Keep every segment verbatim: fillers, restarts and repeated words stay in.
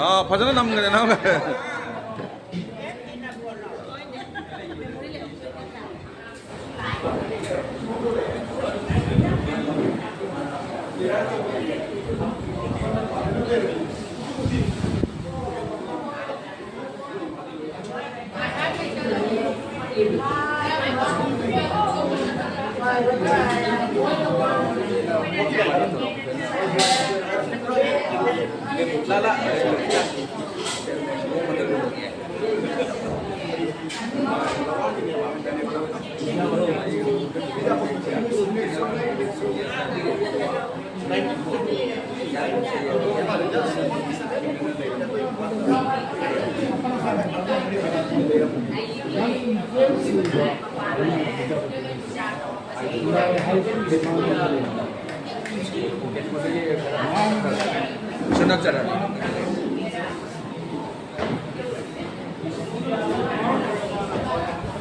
ꯑꯥ, ꯐꯖꯅ ꯅꯝꯒꯅꯤ, ꯅꯝꯒꯅꯤ꯫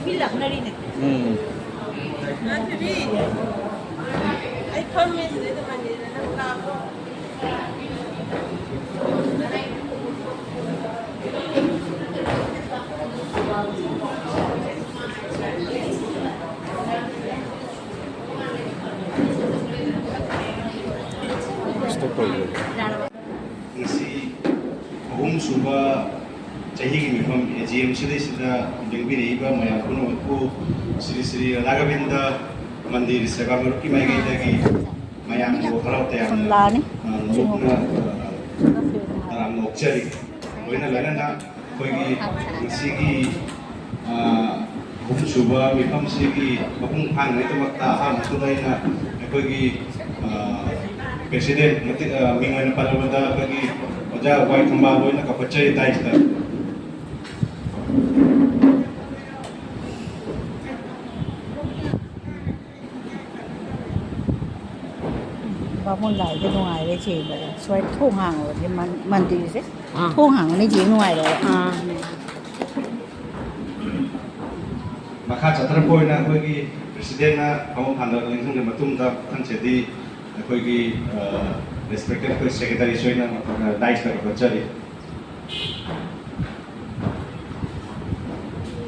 ꯃꯤ ꯂꯥꯛꯅꯔꯤꯅꯦ꯫ ꯎꯝ꯫ ꯅꯠꯇꯦꯃꯤ꯫ ꯑꯩ ꯐꯝꯃꯦ ꯁꯤꯗꯩꯗ ꯃꯟꯗꯤꯔꯗ ꯅꯪ ꯂꯥꯛꯑꯣ꯫ Stop ꯇꯧꯈ꯭ꯔꯦ꯫ ꯉꯁꯤ ꯑꯍꯨꯝꯁꯨꯕ ꯆꯍꯤꯒꯤ ꯃꯤꯐꯝ ꯑꯦ ꯖꯤ ꯑꯦꯝ ꯁꯤꯗꯩꯁꯤꯗ ꯂꯦꯡꯕꯤꯔꯛꯏꯕ ꯃꯌꯥꯝ ꯄꯨꯝꯅꯃꯛꯄꯨ ꯁ꯭ꯔꯤ ꯁ꯭ꯔꯤ ꯔꯥꯙꯥꯒꯣꯕꯤꯟꯗ ꯃꯟꯗꯤꯔ ꯁꯦꯕꯥ ꯃꯔꯨꯞꯀꯤ ꯃꯥꯏꯀꯩꯗꯒꯤ ꯃꯌꯥꯝꯕꯨ ꯍꯔꯥꯎ ꯇꯌꯥꯝꯅ, ꯁꯨꯝꯂꯥꯅꯤ꯫ ꯑ, ꯅꯣꯛꯅ, ꯑ, ꯇꯔꯥꯝꯅ ꯑꯣꯛꯆꯔꯤ꯫ ꯂꯣꯏꯅ ꯂꯣꯏꯅꯅ ꯑꯩꯈꯣꯏꯒꯤ ꯉꯁꯤꯒꯤ, ꯑ, ꯑꯍꯨꯝꯁꯨꯕ ꯃꯤꯐꯝꯁꯤꯒꯤ ꯃꯄꯨꯡ ꯐꯥꯅꯕꯒꯤꯗꯃꯛꯇ ꯑꯍꯥꯟꯕꯗꯨꯗ ꯑꯩꯅ ꯑꯩꯈꯣꯏꯒꯤ, ꯑ, president, ꯃꯇꯤꯛ, ꯑ, ꯃꯤꯡ ꯑꯣꯏꯅ ꯄꯜꯂꯕꯗ ꯑꯩꯈꯣꯏꯒꯤ ꯑꯣꯖꯥ ꯋꯥꯏ ꯊꯝꯕꯥꯜ ꯑꯣꯏꯅ ꯀꯧꯈꯠꯆꯔꯤ ꯗꯥꯏꯁꯇ꯫ ꯕꯥꯃꯣꯟ ꯂꯥꯏꯗ ꯅꯨꯡꯉꯥꯏꯔꯦ ꯆꯦꯟꯕꯗ꯫ ꯁ꯭ꯋꯥꯏ ꯊꯣꯡ ꯍꯥꯡꯉꯕꯗꯤ ꯃꯟ-, ꯃꯟꯗꯤꯔꯁꯦ ꯑꯥ꯫ ꯊꯣꯡ ꯍꯥꯡꯉꯅꯤ ꯆꯦ ꯅꯨꯡꯉꯥꯏꯔꯦ꯫ ꯑꯥ꯫ ꯃꯈꯥ ꯆꯠꯊꯔꯛꯄ ꯑꯣꯏꯅ ꯑꯩꯈꯣꯏꯒꯤ presidentꯅ ꯐꯝꯐꯝ ꯊꯥꯗ ꯂꯦꯡꯁꯤꯟꯈ꯭ꯔ ꯃꯇꯨꯡꯗ ꯃꯊꯪꯁꯤꯗꯤ ꯑꯩꯈꯣꯏꯒꯤ, ꯑ, respected ꯑꯩꯈꯣꯏ secretaryꯁꯨ ꯑꯩꯅ, ꯑ, dais ꯀꯧꯈꯠꯆꯔꯤ꯫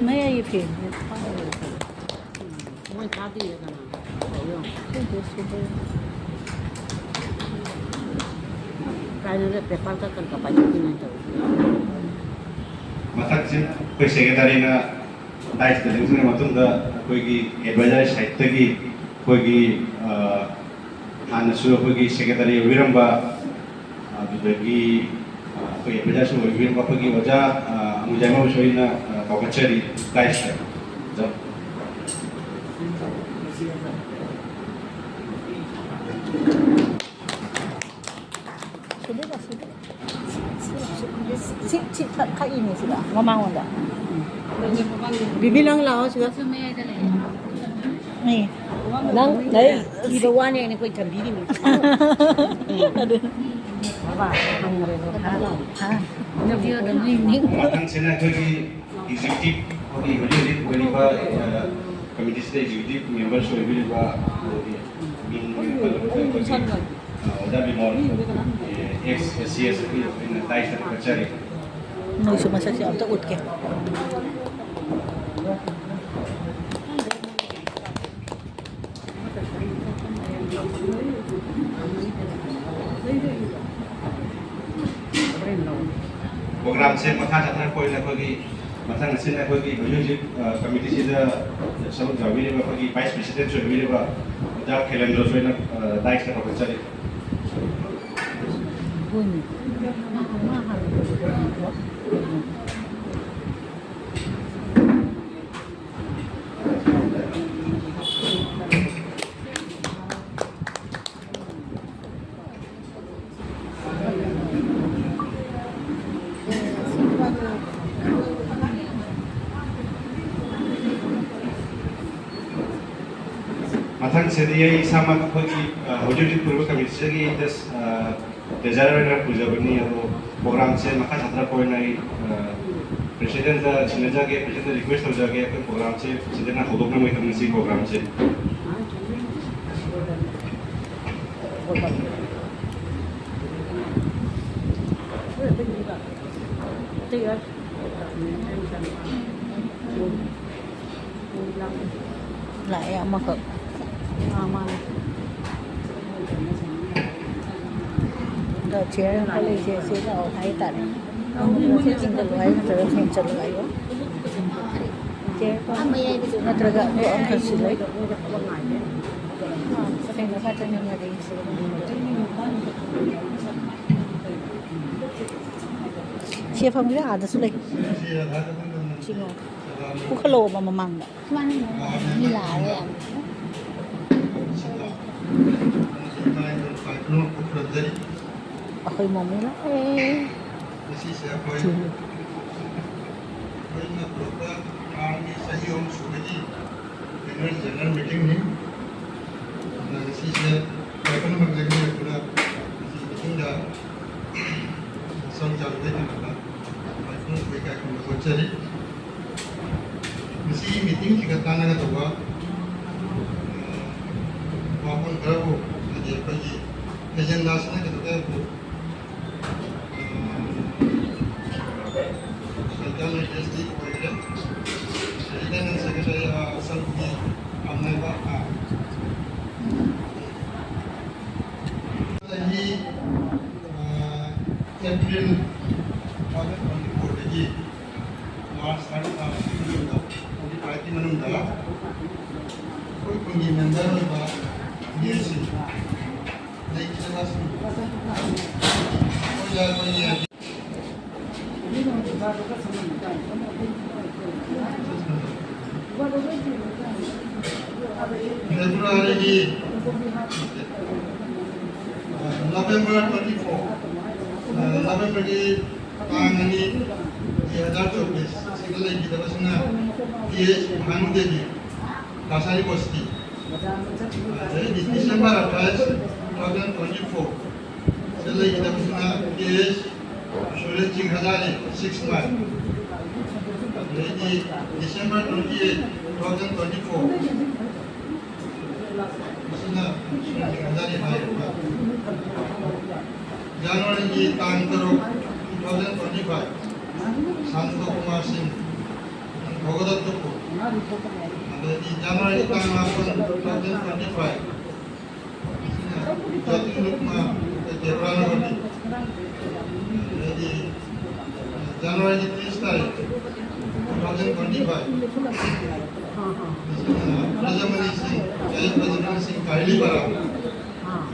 ꯉꯥꯏ ꯑꯩꯒꯤ ꯐꯦꯟꯁꯦ ꯊꯥꯔꯒ ꯂꯩ꯫ ꯃꯣꯏ ꯊꯥꯗꯦꯌꯦ ꯀꯅꯥ? ꯇꯧꯔꯣ꯫ ꯁꯤꯗꯤ ꯁꯨꯗꯣꯏ꯫ ꯀꯥꯏꯗꯅ ꯄꯦꯄꯔ ꯀꯛ ꯀꯛ ꯄꯥꯏꯊꯣꯛꯈꯤꯅꯦ ꯇꯧꯔꯤ꯫ ꯃꯊꯛꯁꯤ ꯑꯩꯈꯣꯏ ꯁꯦꯀ꯭ꯔꯦꯇꯔꯤꯅ ꯗꯥꯏꯁꯇ ꯂꯦꯡꯁꯤꯟꯈ꯭ꯔ ꯃꯇꯨꯡꯗ ꯑꯩꯈꯣꯏꯒꯤ ꯑꯦꯗꯚꯥꯏꯖꯔ ꯁꯥꯏꯠꯇꯒꯤ ꯑꯩꯈꯣꯏꯒꯤ, ꯑ, ꯍꯥꯟꯅꯁꯨ ꯑꯩꯈꯣꯏꯒꯤ ꯁꯦꯀ꯭ꯔꯦꯇꯔꯤ ꯑꯣꯏꯕꯤꯔꯝꯕ, ꯑꯗꯨꯗꯒꯤ, ꯑ, ꯑꯩꯈꯣꯏ ꯑꯦꯗꯚꯥꯏꯖꯔꯁꯨ ꯑꯣꯏꯕꯤꯔꯝꯕ ꯑꯩꯈꯣꯏꯒꯤ ꯑꯣꯖꯥ, ꯑ, ꯑꯃꯨꯖꯥꯏꯃꯕꯨꯁꯨ ꯑꯩꯅ, ꯑ, ꯀꯧꯈꯠꯆꯔꯤ ꯗꯥꯏꯁꯇ꯫ ꯑꯣꯖꯥ꯫ ꯁꯤꯗ ꯂꯥꯎ, ꯁꯤꯗ꯫ ꯁꯤ, ꯁꯤ, ꯁꯤ, ꯁꯤ ꯈꯛ, ꯈꯛ ꯏꯅꯦ ꯁꯤꯗ, ꯃꯃꯥꯡꯂꯣꯝꯗ꯫ ꯕꯤꯕꯤ, ꯅꯪ ꯂꯥꯛꯑꯣ ꯁꯤꯗ꯫ ꯅꯪ ꯂꯥꯏꯔꯤꯛ ꯏꯕ ꯋꯥꯅꯦꯅ ꯑꯩꯈꯣꯏ ꯊꯝꯕꯤꯔꯤꯅꯤ꯫ ꯑꯗꯨ꯫ ꯕꯕꯥ, ꯍꯪꯈ꯭ꯔꯦ, ꯕꯕꯥ꯫ ꯍꯥ? ꯃꯊꯪꯁꯤꯅ ꯑꯩꯈꯣꯏꯒꯤ ꯑꯦꯛꯖꯤꯀ꯭ꯌꯨꯇꯤꯚ, ꯑꯩꯈꯣꯏꯒꯤ ꯍꯧꯖꯤꯛ ꯍꯧꯖꯤꯛ ꯑꯣꯏꯔꯤꯕ, ꯑ, ꯀꯃꯤꯇꯤꯁꯤꯗ ꯑꯦꯛꯖꯤꯀ꯭ꯌꯨꯇꯤꯚ ꯃꯦꯝꯕꯔꯁ ꯑꯣꯏꯕꯤꯔꯤꯕ, ꯑꯗꯒꯤ ꯃꯤꯡ ꯑꯣꯏꯅ ꯄꯜꯂꯕꯗ ꯑꯩꯈꯣꯏꯒꯤ, ꯑ, ꯑꯣꯖꯥ ꯕꯤꯃꯣꯜ, ꯑꯦ, ꯑꯦꯛꯁ ꯑꯦꯁ ꯁꯤ ꯑꯦꯁ ꯑꯩꯈꯣꯏꯅ ꯗꯥꯏꯁꯇ ꯀꯠꯆꯔꯤ꯫ ꯅꯣꯏꯁꯨ ꯃꯁꯛꯁꯦ ꯑꯝꯇ ꯎꯠꯀꯦ꯫ ꯄ꯭ꯔꯣꯒ꯭ꯔꯥꯝꯁꯦ ꯃꯈꯥ ꯆꯠꯊꯔꯛꯄ ꯑꯣꯏꯅ ꯑꯩꯈꯣꯏꯒꯤ ꯃꯊꯪ ꯑꯁꯤꯅ ꯑꯩꯈꯣꯏꯒꯤ ꯍꯧꯖꯤꯛ ꯍꯧꯖꯤꯛ, ꯑ, ꯀꯃꯤꯇꯤꯁꯤꯗ ꯁꯔꯨꯛ ꯌꯥꯕꯤꯔꯤꯕ ꯑꯩꯈꯣꯏꯒꯤ ꯚꯥꯏꯁ ꯄ꯭ꯔꯦꯁꯤꯗꯦꯟꯁꯨ ꯑꯣꯏꯕꯤꯔꯤꯕ ꯑꯣꯖꯥ ꯈꯦꯂꯦꯟꯗ꯭ꯔꯣꯁꯨ ꯑꯩꯅ, ꯑ, ꯗꯥꯏꯁꯇ ꯀꯧꯈꯠꯆꯔꯤ꯫ ꯃꯊꯪꯁꯤꯗꯤ ꯑꯩ ꯏꯁꯥꯃꯛ ꯑꯩꯈꯣꯏꯒꯤ, ꯑ, ꯍꯧꯖꯤꯛ ꯍꯧꯖꯤꯛ ꯄꯨꯔꯤꯕ ꯀꯃꯤꯇꯤꯁꯤꯒꯤ ꯗꯁ, ꯑ, ꯇ꯭ꯔꯦꯖꯔꯔ ꯑꯣꯏꯅ ꯄꯨꯖꯕꯅꯤ꯫ ꯑꯗꯣ ꯄ꯭ꯔꯣꯒ꯭ꯔꯥꯝꯁꯦ ꯃꯈꯥ ꯆꯠꯊꯔꯛꯄ ꯑꯣꯏꯅ ꯑꯩ, ꯑ, ꯄ꯭ꯔꯦꯁꯤꯗꯦꯟꯗ ꯁꯤꯟꯅꯖꯒꯦ, ꯄ꯭ꯔꯦꯁꯤꯗꯦꯟꯗ ꯔꯤꯀ꯭ꯋꯦꯁ ꯇꯧꯖꯒꯦ, ꯑꯩꯈꯣꯏ ꯄ꯭ꯔꯣꯒ꯭ꯔꯥꯝꯁꯦ ꯄ꯭ꯔꯦꯁꯤꯗꯦꯟꯅ ꯍꯧꯗꯣꯛꯅꯕꯒꯤꯗꯃꯛ ꯉꯁꯤ ꯄ꯭ꯔꯣꯒ꯭ꯔꯥꯝꯁꯦ꯫ ꯂꯥꯛꯑꯦ ꯑꯃꯈꯛ꯫ ꯑꯥ, ꯃꯥꯅꯦ꯫ ꯑꯗꯣ ꯆꯤꯌꯔ ꯑꯃꯈꯛ ꯂꯩꯁꯦ, ꯁꯤ ꯂꯥꯛꯑꯣ ꯍꯥꯏꯇꯥꯔꯦ꯫ ꯁꯤ ꯆꯤꯡꯁꯤꯜꯂꯨ ꯍꯥꯏ ꯅꯠꯇ꯭ꯔꯒ ꯁꯤ ꯆꯤꯡꯁꯤꯜꯂꯨ ꯍꯥꯏꯌꯣ꯫ ꯆꯤꯌꯔ ꯅꯠꯇ꯭ꯔꯒ ꯑꯗꯣ ꯑꯃꯈꯛ ꯁꯤꯜꯂꯣ꯫ ꯑꯥ, ꯀꯩꯅꯣ ꯈꯔ ꯆꯪꯅꯤꯡꯉꯗꯤ ꯁꯤꯗ ꯁꯦ ꯐꯝꯒꯤꯁꯦ ꯑꯥꯗꯁꯨ ꯂꯩ꯫ ꯁꯤꯉꯣ꯫ ꯄꯨꯈꯠꯂꯛꯑꯣꯕ ꯃꯃꯥꯡꯗ꯫ ꯃꯤ ꯂꯥꯛꯑꯔꯣꯏ ꯌꯥꯝ꯫ ꯑꯩꯈꯣꯏ ꯃꯣꯃꯤ ꯂꯥꯛꯑꯦ꯫ ꯉꯁꯤꯁꯦ ꯑꯩꯈꯣꯏ, ꯆꯨꯝꯃꯤ꯫ ꯑꯩꯈꯣꯏꯅ ꯄꯨꯔꯛꯄ ꯀꯥꯡꯒꯤ ꯆꯍꯤ ꯑꯍꯨꯝ ꯁꯨꯕꯒꯤ annual general meeting ꯅꯤ꯫ ꯑꯗꯨꯅ ꯉꯁꯤꯁꯦ ꯋꯥꯏꯈꯣꯡ ꯂꯝꯄꯥꯛꯇꯒꯤ ꯂꯦꯞꯇꯨꯅ ꯉꯁꯤ meeting ꯗ ꯍꯛꯆꯥꯡ ꯆꯥꯎꯕꯒꯤꯗꯃꯛꯇ ꯋꯥꯏꯈꯣꯡ ꯂꯝꯄꯥꯛ ꯀꯥꯏ ꯈꯨꯔꯨꯝꯕ ꯎꯠꯆꯔꯤ꯫ ꯉꯁꯤꯒꯤ meeting ꯁꯤꯒ ꯇꯥꯟꯅꯒꯗꯧꯕ, ꯑ, ꯋꯥꯐꯝ ꯈꯔꯕꯨ, ꯍꯥꯏꯗꯤ ꯑꯩꯈꯣꯏꯒꯤ agenda ꯁꯤꯅ ꯀꯩꯗꯧꯒꯦ ꯍꯥꯏꯕꯨ, ꯑ, central S D ꯑꯣꯏꯔꯦ꯫ President and Secretary, ꯑ, ꯑꯁꯪꯒꯤ ꯐꯝꯅꯕ, ꯑ, ꯆꯍꯤ, ꯑ, April two thousand twenty-four ꯗꯒꯤ March thirty, ꯑ, twenty-five ꯀꯤ ꯃꯅꯨꯡꯗ ꯑꯩꯈꯣꯏ ꯈꯨꯟꯒꯤ member ꯑꯣꯏꯕ ꯃꯤꯑꯣꯏꯁꯤꯡ ꯂꯩꯈꯤꯗꯕꯁꯤꯡ ꯑꯩꯈꯣꯏꯗ ꯑꯩꯈꯣꯏꯒꯤ February ꯒꯤ, ꯑ, November twenty-four, ꯑ, November ꯒꯤ ꯇꯥꯡ ꯑꯅꯤ, two thousand twenty-four ꯁꯤꯗ ꯂꯩꯈꯤꯗꯕꯁꯤꯅ T H ꯚꯥꯅꯨꯗꯦꯕꯤ, ꯀꯁꯥꯔꯤ ꯕꯁꯇꯤ꯫ ꯑꯗꯩꯗꯤ December twenty-eight, two thousand twenty-four ꯁꯤꯗ ꯂꯩꯈꯤꯗꯕꯁꯤꯅ T H ꯁꯨꯔꯦꯟ ꯁꯤꯡ ꯍꯖꯥꯔꯤ, six mile꯫ ꯑꯗꯩꯗꯤ December twenty-eight, two thousand twenty-four ꯃꯁꯤꯅ ꯁꯨꯔꯦꯟ ꯁꯤꯡ ꯍꯖꯥꯔꯤ ꯍꯥꯏꯔꯤꯕ꯫ January ꯒꯤ ꯇꯥꯡ ꯇꯔꯨꯛ, two thousand twenty-five, ꯁꯥꯟꯇꯣ ꯀꯨꯃꯥꯔ ꯁꯤꯡ, ꯁ꯭ꯋꯥꯒꯇ ꯇꯧ꯫ ꯑꯗꯩꯗꯤ January ꯇꯥꯡ ꯃꯥꯄꯟ, two thousand twenty five, ꯖꯣꯇꯤ ꯔꯨꯛꯃꯥ, ꯗꯦꯕ꯭ꯔꯥꯅ ꯍꯣꯜꯗꯤ꯫ ꯑꯗꯩꯗꯤ January ꯇꯔꯤꯁ ꯇꯥꯔꯤꯛ, two thousand twenty five, ꯕ꯭ꯔꯖꯃꯅꯤ ꯁꯤꯡ, ꯌꯥꯏ ꯕ꯭ꯔꯖꯃꯅꯤ ꯁꯤꯡ ꯀꯥꯏꯂꯤꯄꯥꯔꯥ꯫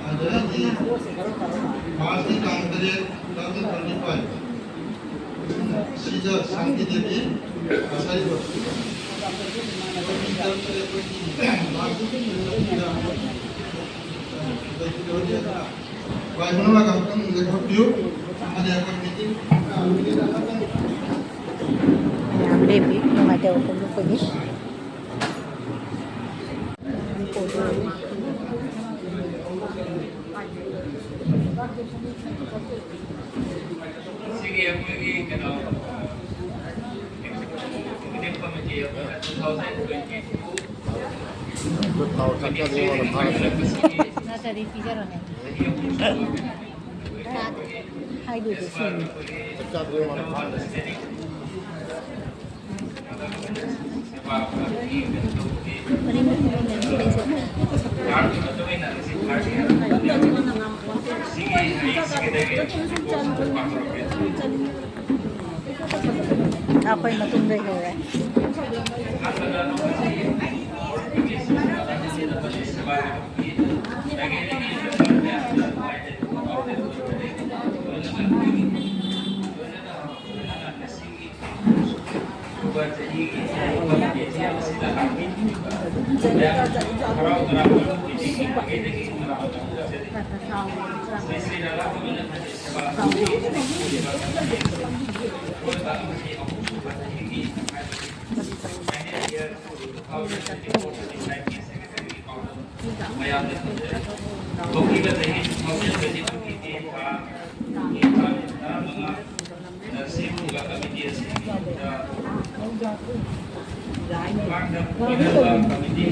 ꯑꯗꯩꯗꯤ March ꯀꯤ ꯇꯥꯡ ꯇꯔꯦꯠ, two thousand twenty five, ꯁꯤꯗ ꯁꯥꯟꯇꯤ ꯗꯦꯕꯤ ꯉꯁꯥꯏ ꯋꯥꯏ ꯄꯨꯡ ꯇꯔꯨꯛꯇ ꯑꯩꯈꯣꯏꯒꯤ ꯂꯥꯛꯄꯤꯌꯨ꯫ ꯑꯃꯗꯤ ꯑꯩꯈꯣꯏ meeting ꯌꯥꯝ ꯂꯦꯝꯃꯤ, ꯅꯨꯡꯉꯥꯏꯇꯕ ꯐꯣꯡꯗꯣꯛꯄꯒꯤ꯫ ꯁꯤꯒꯤ ꯑꯩꯈꯣꯏꯒꯤ ꯀꯩꯅꯣ, executive committee ꯑꯩꯈꯣꯏꯅ two thousand twenty two ꯅꯠꯇ꯭ꯔꯗꯤ ꯄꯤꯖꯔꯣꯅꯦ꯫ ꯍꯥꯏꯗꯣꯏꯗꯣ ꯁꯤꯅꯤ꯫ ꯑꯩꯈꯣꯏ ꯃꯇꯨꯡꯗ ꯍꯧꯔꯦ꯫ ꯃꯌꯥꯝꯅ ꯈꯪꯖꯔꯤ꯫ ꯍꯧꯈꯤꯕ ꯆꯍꯤ two thousand twenty two ꯒꯤ ꯃꯦ ꯊꯥ, ꯃꯦ ꯊꯥ ꯇꯔꯥꯃꯉꯥ ꯗ ꯁꯦꯝꯈꯤꯕ ꯀꯃꯤꯇꯤ ꯑꯁꯤꯒꯤ ꯃꯃꯥꯡꯗ ꯄꯤꯔꯝꯕ ꯀꯃꯤꯇꯤ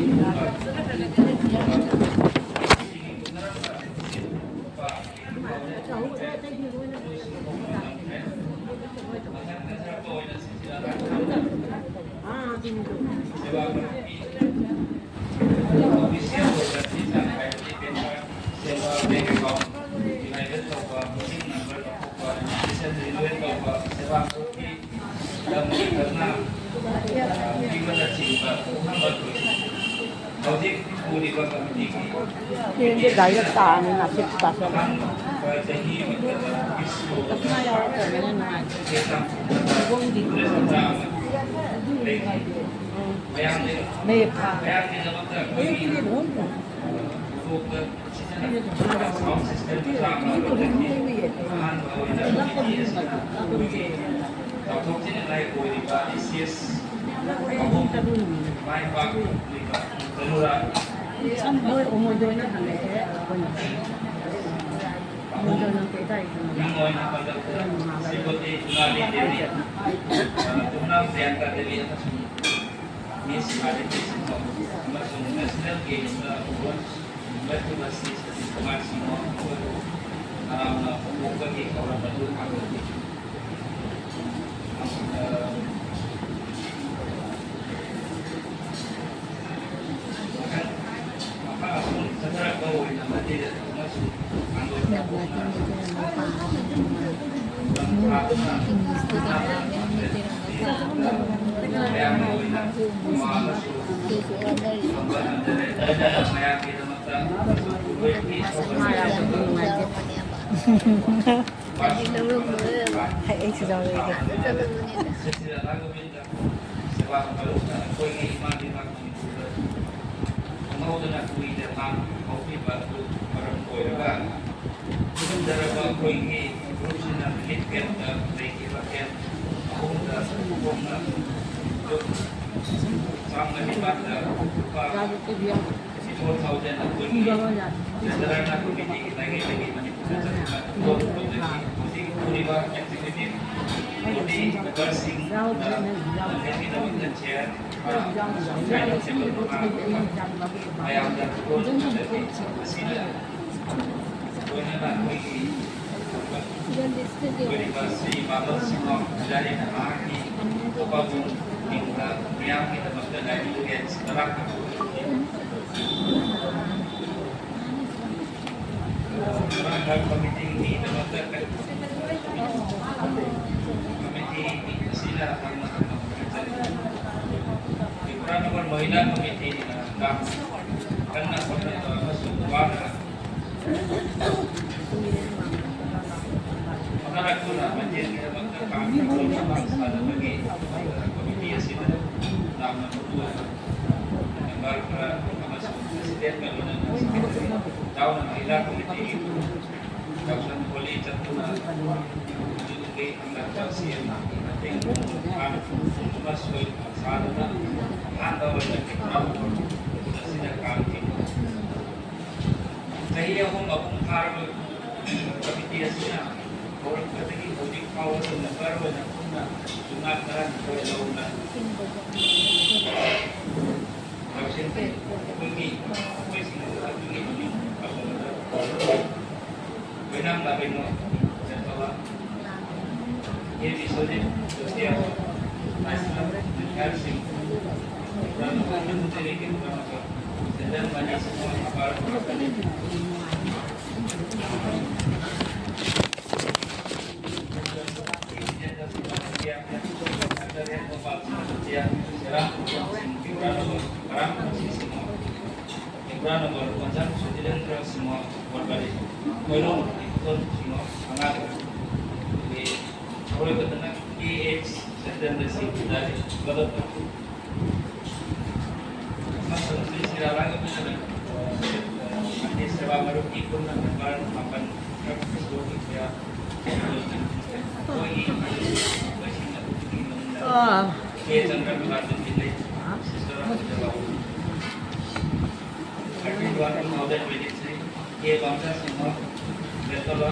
ꯁꯦꯕꯥ ꯃꯊꯛꯀꯤ ꯑꯣꯐꯤꯁꯤꯌꯦꯜ ꯑꯣꯏꯕ ꯆꯦ ꯆꯥꯡ ꯍꯥꯏꯕꯗꯤ ꯄꯦꯟ ꯀꯥꯔꯗ, ꯁꯦꯜ, ꯕꯦꯡ ꯑꯦꯀꯥꯎꯟ, ꯗꯤꯚꯥꯏꯗꯔ ꯇꯧꯕ, ꯕꯨꯀꯤꯡ ꯅꯝꯕꯔ ꯂꯧꯊꯣꯛꯄ, ꯔꯦꯖꯤꯁꯇ꯭ꯔꯦꯁꯟ ꯔꯤꯅ꯭ꯌꯨꯋꯦꯜ ꯇꯧꯕ, ꯁꯦꯕꯥ ꯃꯊꯛꯀꯤ ꯂꯝꯒꯤ ꯙꯔꯅꯥ ꯄꯤꯕꯅꯆꯤꯡꯕ ꯄꯨꯝꯅꯃꯛ ꯂꯣꯏꯁꯤꯟꯈ꯭ꯔꯦ꯫ ꯍꯧꯖꯤꯛ ꯄꯨꯔꯤꯕ ꯀꯃꯤꯇꯤꯒꯤ ꯍꯌꯦꯡꯗꯤ ꯒꯥꯔꯤꯗ ꯇꯥꯛꯑꯅꯤ, ꯉꯁꯤ ꯇꯥꯁꯜꯂꯦ꯫ ꯑꯍꯥꯟꯕ ꯆꯍꯤ ꯑꯃꯗ ꯂꯤꯁꯤꯡ ꯀꯁꯃꯥ ꯌꯥꯎꯔꯛꯇꯕꯅꯤꯅ ꯅꯨꯡꯉꯥꯏꯇꯦ꯫ ꯆꯦ ꯆꯥꯡ ꯄꯨꯝꯅꯃꯛ ꯂꯤꯁꯤꯡ ꯇꯔꯥꯃꯉꯥ ꯂꯩꯈꯤ꯫ ꯃꯌꯥꯝꯒꯤ, ꯃꯌꯥꯝꯒꯤꯗꯃꯛꯇ ꯑꯩꯈꯣꯏꯒꯤ ꯈꯨꯗꯣꯞꯇ ꯁꯤꯖꯤꯟꯅꯕ ꯁꯥꯎꯟ ꯁꯤꯁꯇꯦꯝ ꯃꯆꯥ ꯑꯃ ꯂꯧꯖꯈꯤ꯫ ꯑꯍꯥꯟꯕ ꯑꯣꯏꯅ ꯕꯤ ꯇꯤ ꯑꯦꯁ ꯑꯩꯈꯣꯏꯒꯤ ꯆꯥꯎꯊꯣꯛꯆꯅꯤꯡꯉꯥꯏ ꯑꯣꯏꯔꯤꯕ ꯑꯦ ꯁꯤ ꯑꯦꯁ ꯑꯍꯨꯝ ꯃꯥꯏ ꯄꯥꯛꯂꯤꯕ ꯆꯅꯨꯔꯥ ꯑꯍꯨꯝ ꯃꯤꯡ ꯑꯣꯏꯅ ꯄꯜꯂꯕꯗ ꯁ꯭ꯔꯤꯃꯇꯤ ꯖꯨꯅꯥꯂꯤ ꯗꯦꯕꯤ, ꯇꯨꯝꯅꯥꯝ ꯖꯌꯟꯇ ꯗꯦꯕꯤ ꯑꯃꯁꯨꯡ ꯃꯤꯁ ꯑꯥꯗꯤꯇꯤ ꯁꯤꯡꯍ ꯑꯃꯁꯨꯡ ꯅꯦꯁꯅꯦꯜ ꯒꯦꯝꯁꯇ ꯕ꯭ꯔꯣꯟꯖ ꯂꯧꯈꯤꯕ ꯁ꯭ꯔꯤ ꯁꯇꯤꯁ ꯀꯨꯃꯥꯔ ꯁꯤꯡꯍ ꯃꯈꯣꯏꯕꯨ ꯇꯔꯥꯝꯅ ꯐꯣꯡꯗꯣꯛꯄꯒꯤ ꯊꯧꯔꯝ ꯑꯗꯨ ꯄꯥꯡꯊꯣꯛꯈꯤ꯫ ꯃꯈꯥ ꯑꯁꯨꯝ ꯆꯠꯊꯔꯛꯄ ꯑꯣꯏꯅ ꯃꯇꯦꯛ ꯑꯃꯁꯨ ꯍꯥꯡꯗꯣꯛꯄ ꯐꯣꯡꯅ ꯃꯇꯝ ꯊꯥꯗꯨꯅ ꯃꯌꯥꯝꯒꯤ ꯑꯣꯏꯅ ꯋꯥ ꯑꯃꯁꯨ ꯊꯝꯕ ꯉꯝꯖꯔꯦ꯫ ꯃꯌꯥꯝꯒꯤꯗꯃꯛꯇ ꯃꯌꯥꯝꯒꯤ ꯊꯧꯒꯠꯄ ꯍꯥꯏ, ꯑꯩꯁꯨ ꯌꯥꯎꯔꯛꯑꯒꯦ꯫ ꯁꯦꯕꯥ ꯃꯔꯨꯞꯅ ꯑꯩꯈꯣꯏꯒꯤ ꯏꯃꯥ ꯂꯩꯕꯥꯛ ꯃꯅꯤꯄꯨꯔꯗ ꯈꯪꯍꯧꯗꯅ ꯀꯨꯏꯅ ꯃꯥꯡ ꯍꯧꯈꯤꯕ ꯑꯗꯨ ꯃꯔꯝ ꯑꯣꯏꯔꯒ, ꯈꯨꯔꯨꯝꯖꯔꯕ ꯑꯩꯈꯣꯏꯒꯤ ꯒ꯭ꯔꯨꯞꯁꯤꯅ ꯔꯤꯂꯤꯐ ꯀꯦꯝꯞꯇ ꯂꯩꯈꯤꯕ ꯀꯦꯝꯞ ꯑꯍꯨꯝꯗ ꯍꯣꯡꯅ ꯆꯥꯝꯃ ꯅꯤꯄꯥꯟꯗ ꯂꯨꯄꯥ ꯐꯤꯐꯇꯤ ꯐꯣꯔ ꯊꯥꯎꯖꯟ ꯑꯩꯈꯣꯏꯒꯤ ꯖꯦꯅꯔꯦꯜ ꯀꯃꯤꯇꯤꯒꯤ ꯃꯥꯏꯀꯩꯗꯒꯤ ꯃꯅꯤꯄꯨꯔꯗ ꯆꯠꯈꯤꯕ ꯍꯧꯖꯤꯛ ꯄꯨꯔꯤꯕ ꯑꯦꯛꯖꯤꯀ꯭ꯌꯨꯇꯤꯚ ꯕꯣꯗꯤ ꯃꯦꯝꯕꯔꯁꯤꯡꯅ ꯂꯝꯖꯤꯡꯒꯤꯗꯃꯛꯇ ꯆꯦꯌꯔ ꯃꯌꯥꯝꯗ ꯂꯣꯏꯅꯅ ꯑꯩꯈꯣꯏꯒꯤ ꯑꯣꯏꯔꯤꯕ ꯁ꯭ꯔꯤ ꯃꯥꯙꯕ ꯁꯤꯡꯍ ꯄꯨꯖꯥꯔꯤꯅ ꯃꯍꯥꯛꯀꯤ ꯃꯄꯥꯕꯨꯡ ꯃꯤꯌꯥꯝꯒꯤꯗꯃꯛꯇ ꯂꯥꯏꯕ꯭ꯔꯦꯔꯤꯌꯟꯁ ꯇꯔꯥ ꯈꯛ ꯇꯔꯥ ꯈꯛ ꯀꯃꯤꯇꯤꯒꯤꯗꯃꯛꯇ ꯀꯃꯤꯇꯤ ꯑꯁꯤꯅ ꯇꯝꯅ ꯇꯝꯅ ꯍꯣꯠꯅꯖꯔꯤ꯫ ꯇ꯭ꯔꯤꯄꯨꯔꯥ ꯅꯒꯔ ꯃꯍꯤꯂꯥ ꯀꯃꯤꯇꯤꯅ ꯀꯟꯅ ꯍꯣꯠꯅꯕ ꯑꯃꯁꯨꯡ ꯋꯥꯅ ꯍꯣꯠꯅꯔꯛꯇꯨꯅ ꯃꯇꯦꯡꯒꯤꯗꯃꯛꯇ ꯀꯥꯡ ꯁꯥꯟꯅꯕꯒꯤ ꯀꯃꯤꯇꯤ ꯑꯁꯤꯗ ꯌꯥꯝꯅ ꯃꯔꯨ ꯑꯣꯏꯕ ꯃꯦꯝꯕꯔ ꯈꯔ ꯑꯃꯁꯨꯡ ꯄ꯭ꯔꯁꯤꯗꯦꯟꯠꯀ ꯂꯣꯏꯅꯅ ꯁꯦꯀ꯭ꯔꯦꯇꯔꯤ ꯌꯥꯎꯅ ꯃꯍꯤꯂꯥ ꯀꯃꯤꯇꯤꯒꯤ ꯌꯥꯎꯁꯪ ꯍꯣꯂꯤ ꯆꯠꯇꯨꯅ ꯑꯗꯨꯗꯒꯤ ꯍꯪꯂꯛꯄ ꯁꯤ ꯑꯦꯝꯒꯤ ꯃꯇꯦꯡ ꯄꯨꯡ ꯑꯃ ꯁꯣꯏ ꯁꯥꯗꯨꯅ ꯑꯍꯥꯟꯕ ꯑꯣꯏꯅ ꯇ꯭ꯔꯤꯄꯨꯔꯥ ꯃꯐꯝ ꯑꯁꯤꯗ ꯀꯥꯡ ꯆꯤꯡꯕ ꯆꯍꯤ ꯑꯍꯨꯝ ꯃꯄꯨꯡ ꯐꯥꯔꯕ ꯀꯃꯤꯇꯤ ꯑꯁꯤꯅ ꯍꯧꯔꯛꯄꯗꯒꯤ ꯍꯧꯖꯤꯛ ꯐꯥꯎꯕꯗ ꯃꯦꯝꯕꯔ ꯑꯣꯏꯅ ꯄꯨꯟꯅ ꯆꯥꯝꯃꯉꯥ ꯇꯔꯥꯅꯤꯊꯣꯏ ꯂꯧꯅ ꯂꯧꯁꯤꯟꯈꯤ꯫ ꯑꯩꯈꯣꯏꯒꯤ, ꯑꯩꯈꯣꯏꯁꯤꯡ ꯑꯗꯨꯒꯤ ꯃꯃꯤꯡ ꯑꯄꯨꯟꯕꯗ ꯑꯣꯏꯅꯥꯝ ꯂꯥꯕꯦꯟꯉꯣ ꯁꯦꯟꯇꯣꯂꯥ, ꯀꯦ ꯕꯤꯁ꯭ꯋꯖꯤꯠ ꯖꯣꯁꯤꯌꯥ, ꯂꯥꯏꯁ꯭ꯔꯝ ꯅꯤꯡꯊꯥꯏ ꯁꯤꯡ, ꯔꯥꯅꯨ ꯀꯥꯟꯇꯟ ꯇꯦꯔꯦ ꯀꯦꯟꯗ꯭ꯔ ꯃꯀꯛ, ꯁꯦꯟꯖꯝ ꯃꯅꯤ ꯁꯤꯡꯍ, ꯑꯄꯥꯔ ꯀꯃꯂꯤ, ꯗꯥꯛꯇꯔ ꯔꯦꯟ ꯒꯣꯄꯥꯜ ꯁꯤꯡꯍ ꯖꯣꯁꯤꯌꯥ, ꯁꯦꯔꯥꯝ ꯁꯤꯡ ꯇ꯭ꯔꯤꯄꯨꯔꯥ ꯅꯒꯔ, ꯀꯔꯥꯝ ꯁꯤꯡꯍ ꯁꯤꯡꯍ, ꯇ꯭ꯔꯤꯄꯨꯔꯥ ꯅꯒꯔ, ꯄꯟꯆꯝ ꯁꯨꯙꯤꯔꯦꯟꯗ꯭ꯔ ꯁꯤꯡꯍ ꯋꯥꯔꯀꯔꯤ, ꯈꯣꯏꯔꯣꯡ ꯏꯕꯣꯇꯣꯟ ꯁꯤꯡꯍ ꯃꯉꯥ ꯇꯔꯨꯛ꯫ ꯑꯗꯒꯤ ꯑꯔꯣꯏꯕꯗꯅ ꯀꯦ ꯑꯦꯆ ꯁꯇ꯭ꯌꯦꯟꯗ꯭ꯔ ꯁꯤꯡ ꯄꯨꯖꯥꯔꯤ ꯒꯗꯣꯠ꯫ ꯑꯃꯁꯨꯡ ꯁ꯭ꯔꯤ ꯁꯤꯔꯥꯔꯥꯒ ꯄꯤꯖꯔꯦ꯫ ꯑꯃꯗꯤ ꯁꯦꯕꯥ ꯃꯔꯨꯞꯀꯤ ꯄꯨꯟꯅ ꯃꯦꯝꯕꯔ ꯃꯥꯄꯟ, ꯈꯔ ꯐꯦꯁꯕꯨꯛꯀꯤ ꯀꯌꯥ ꯑꯩꯈꯣꯏꯒꯤ ꯑꯩꯈꯣꯏꯁꯤꯡ ꯑꯗꯨꯒꯤ ꯃꯅꯨꯡꯗ ꯑꯥ꯫ ꯀꯦ ꯆꯟꯗ꯭ꯔ ꯄ꯭ꯔꯀꯥꯁ ꯖꯤꯂꯦ, ꯁꯤꯁꯇꯔ ꯑꯃ ꯄꯤꯖꯕ꯫ Thirty one two thousand twenty three, K Bangsa Singha, Betala,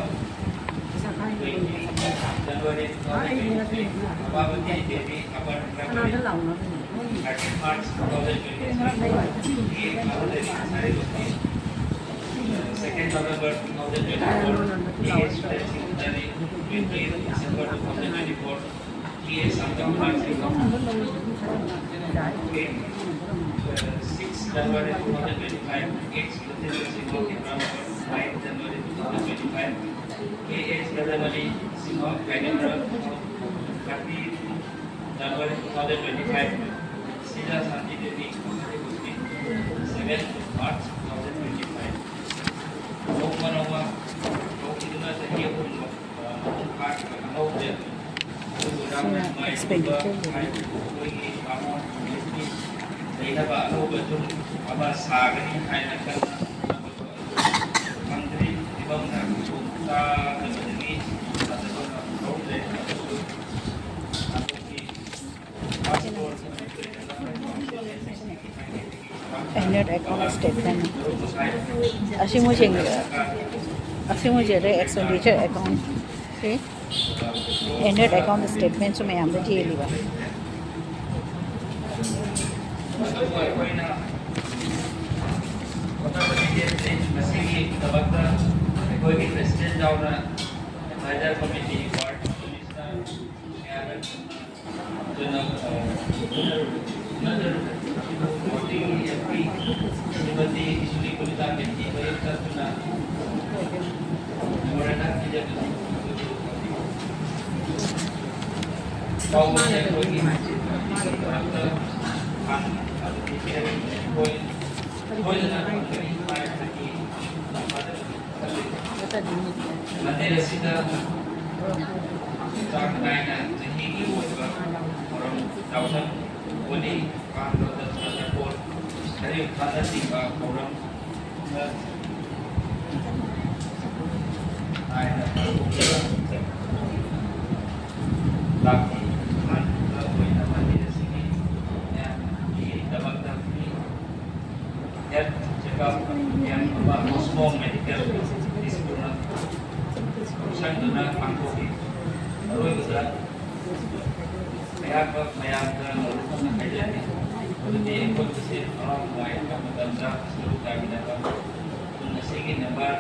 twenty January two thousand twenty three, Abhavati Devi, Upper Primary, thirty March two thousand twenty three, K Mahadevi Sarigopti, second November two thousand twenty four, K Sudhir Singh Pujari, twenty December two thousand twenty four, K Sangam Raj Singh, six January two thousand twenty-five, eight Singh, five January two thousand twenty-five, K H Gadamali Singh, Kainendra, thirty January two thousand twenty-five, Sila Santi Devi, seven March two thousand twenty-five. ꯅꯣꯡꯃ ꯅꯣꯡꯃ ꯍꯧꯈꯤꯗꯨꯅ ꯆꯍꯤ ꯑꯍꯨꯝ expenditure ꯂꯩꯅꯕ ꯑꯅꯧꯕ ꯌꯨꯝ ꯑꯃ ꯁꯥꯒꯅꯤ ꯍꯥꯏꯅ ꯀꯟꯅ ꯍꯣꯠꯅꯕꯗꯣ ꯐꯪꯗ꯭ꯔꯤ꯫ ꯐꯤꯕꯝꯅ ꯈꯨꯗꯣꯡ ꯆꯥꯗꯕꯗꯒꯤ ꯊꯥꯖꯕ ꯉꯝꯍꯧꯗ꯭ꯔꯦ꯫ ꯑꯗꯨꯕꯨ ꯍꯟꯗꯛꯀꯤ ꯑꯦꯅꯨꯋꯦꯜ ꯑꯦꯀꯥꯎꯟ ꯁ꯭ꯇꯦꯠꯃꯦꯟ ꯑꯁꯤ ꯃꯣꯏꯁꯦ, ꯑꯁꯤ ꯃꯣꯏꯁꯦ ꯑꯦꯛꯁꯄꯦꯟꯗꯤꯆꯔ ꯑꯦꯀꯥꯎꯟ ꯁꯤ ꯑꯦꯅꯨꯋꯦꯜ ꯑꯦꯀꯥꯎꯟ ꯁ꯭ꯇꯦꯠꯃꯦꯟꯁꯨ ꯃꯌꯥꯝꯗ ꯆꯦꯜꯂꯤꯕ꯫ ꯃꯁꯤꯒꯤꯗꯃꯛꯇ ꯑꯩꯈꯣꯏꯒꯤ ꯄ꯭ꯔꯦꯁꯤꯗꯦꯟꯠ ꯌꯥꯎꯅ ꯑꯦꯗꯚꯥꯏꯖꯔ ꯀꯃꯤꯇꯤ, ꯋꯥꯔꯗ ꯀꯃꯤꯁꯅꯔ, ꯑꯗꯨꯅ, ꯑ, ꯁ꯭ꯔꯤꯃꯇꯤ ꯁꯨꯅꯤꯀꯨꯂꯤꯇꯥ ꯀꯦꯟꯇꯤ ꯃꯌꯨꯝ ꯆꯠꯇꯨꯅ memorandum ꯄꯤꯖꯕꯅꯤ꯫ ꯄꯥꯎ ꯑꯁꯤ ꯑꯩꯈꯣꯏꯒꯤ ꯃꯔꯛꯇ ꯍꯥꯟꯅ ꯑꯗꯨꯗꯤ ꯑꯩꯈꯣꯏ ꯁꯣꯏꯗꯅ ꯐꯪꯒꯅꯤ ꯍꯥꯏꯕꯒꯤ ꯃꯟꯗꯤꯔ ꯑꯁꯤꯗ ꯆꯥꯡ ꯅꯥꯏꯅ ꯆꯍꯤꯒꯤ ꯑꯣꯏꯕ ꯊꯧꯔꯝ ꯌꯥꯎꯁꯪ, ꯍꯣꯂꯤ, ꯀꯥꯡ ꯃꯇꯝꯗ ꯆꯔꯀꯣꯜ, ꯍꯔꯤꯎ ꯊꯥꯡꯅꯆꯤꯡꯕ ꯊꯧꯔꯝ ꯅꯥꯏꯅ ꯄꯥꯡꯊꯣꯛꯇꯨꯅ ꯂꯥꯛꯂꯤ꯫ ꯑꯍꯥꯟꯕ ꯑꯣꯏꯅ ꯃꯟꯗꯤꯔ ꯑꯁꯤꯒꯤ ꯃꯌꯥꯝꯒꯤꯗꯃꯛꯇ free health checkup camp ꯑꯃ ꯃꯣꯁꯀꯣ ꯃꯦꯗꯤꯀꯦꯜ ꯁ꯭ꯀꯨꯜꯅ ꯈꯨꯠꯁꯪꯗꯨꯅ ꯄꯥꯡꯊꯣꯛꯈꯤ꯫ ꯑꯔꯣꯏꯕꯗ ꯑꯩꯍꯥꯛ ꯃꯌꯥꯝꯗ ꯍꯥꯏꯖꯔꯤ, ꯃꯗꯨꯗꯤ ꯑꯩꯈꯣꯏ ꯃꯁꯦꯜ ꯍꯔꯥꯎ ꯅꯨꯡꯉꯥꯏꯔꯛꯄ ꯃꯇꯝꯗ ꯁꯔꯨꯛ ꯌꯥꯃꯤꯟꯅꯕ꯫ ꯈꯨꯟ ꯑꯁꯤꯒꯤ ꯅꯝꯕꯔ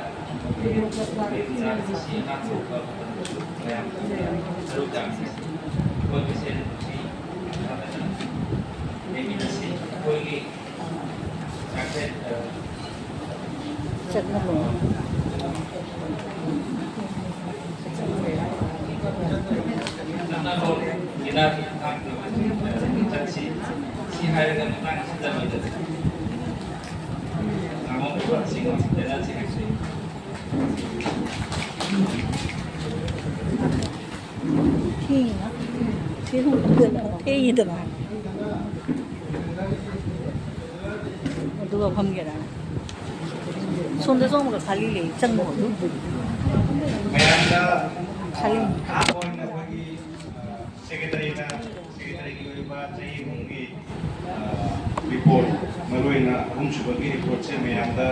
ꯁꯤ ꯑꯉꯥꯡ ꯊꯣꯛꯄ ꯃꯇꯝꯗꯁꯨ ꯃꯌꯥꯝ ꯁꯔꯨꯛ ꯌꯥꯃꯤꯟꯅꯁꯤ꯫ ꯁꯦꯟ ꯊꯨꯝꯁꯤ ꯐꯖꯅ ꯂꯩꯃꯤꯟꯅꯁꯤ꯫ ꯑꯩꯈꯣꯏꯒꯤ ꯆꯥꯛꯁꯦ, ꯑ, ꯆꯠꯁꯤ꯫ ꯁꯤ ꯍꯥꯏꯔꯒ ꯃꯇꯥꯡ ꯑꯁꯤꯗ ꯂꯣꯏꯁꯤꯟꯖꯔꯒꯦ꯫ ꯊꯦꯡꯉꯤꯅ꯫ ꯊꯦꯡꯉꯤꯗꯅ꯫ ꯑꯗꯨꯒ ꯐꯝꯒꯦꯔꯥ? ꯁꯣꯝꯗ ꯆꯪꯕꯒ ꯈꯥꯂꯤ ꯂꯩ, ꯆꯪꯕ ꯑꯗꯨ꯫ ꯃꯌꯥꯝꯗ ꯈꯥꯂꯤ꯫ ꯑꯍꯥꯟꯕ ꯑꯣꯏꯅ ꯑꯩꯈꯣꯏꯒꯤ, ꯑ, ꯁꯦꯀ꯭ꯔꯦꯇꯔꯤꯅ, ꯁꯦꯀ꯭ꯔꯦꯇꯔꯤꯒꯤ ꯑꯣꯏꯕ ꯆꯍꯤ ꯑꯍꯨꯝꯒꯤ, ꯑ, ꯔꯤꯄꯣꯔꯠ, ꯃꯔꯨꯑꯣꯏꯅ ꯑꯍꯨꯝꯁꯨꯕꯒꯤ ꯔꯤꯄꯣꯔꯠꯁꯦ ꯃꯌꯥꯝꯗ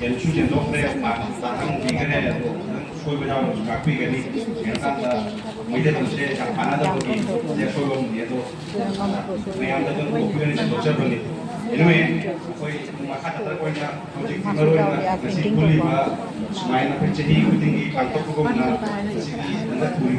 ꯀꯩꯝꯁꯨ ꯆꯦꯟꯊꯣꯛꯈ꯭ꯔꯦ, ꯃꯥꯔꯛꯁꯨ ꯇꯥꯍꯟꯕꯤꯈ꯭ꯔꯦ, ꯑꯗꯣ ꯈꯤꯇꯪ ꯁꯣꯏꯕ ꯌꯥꯎꯔꯁꯨ ꯉꯥꯛꯄꯤꯒꯅꯤ꯫ ꯌꯦꯡꯉꯀꯥꯟꯗ ꯃꯩꯇꯩꯂꯣꯟꯁꯦ ꯌꯥꯝ ꯀꯥꯟꯅꯗꯕꯒꯤ ꯁꯣꯏꯕ ꯑꯃꯅꯤ, ꯑꯗꯣ ꯃꯌꯥꯝꯗ ꯑꯗꯨꯝ ꯀꯣꯛꯄꯤꯒꯅꯤ ꯁꯦꯡꯗꯣꯛꯆꯕꯅꯤ꯫ Anyway, ꯑꯩꯈꯣꯏ ꯃꯈꯥ ꯇꯥꯔꯛꯄ ꯑꯣꯏꯅ ꯍꯧꯖꯤꯛ ꯃꯔꯨꯑꯣꯏꯅ ꯉꯁꯤ ꯄꯨꯜꯂꯤꯕ ꯁꯨꯃꯥꯏꯅ ꯑꯩꯈꯣꯏ ꯆꯍꯤ ꯈꯨꯗꯤꯡꯒꯤ ꯄꯥꯡꯊꯣꯛꯄꯒꯨꯝꯅ ꯉꯁꯤꯒꯤ ꯍꯟꯗꯛ ꯄꯨꯔꯤꯕ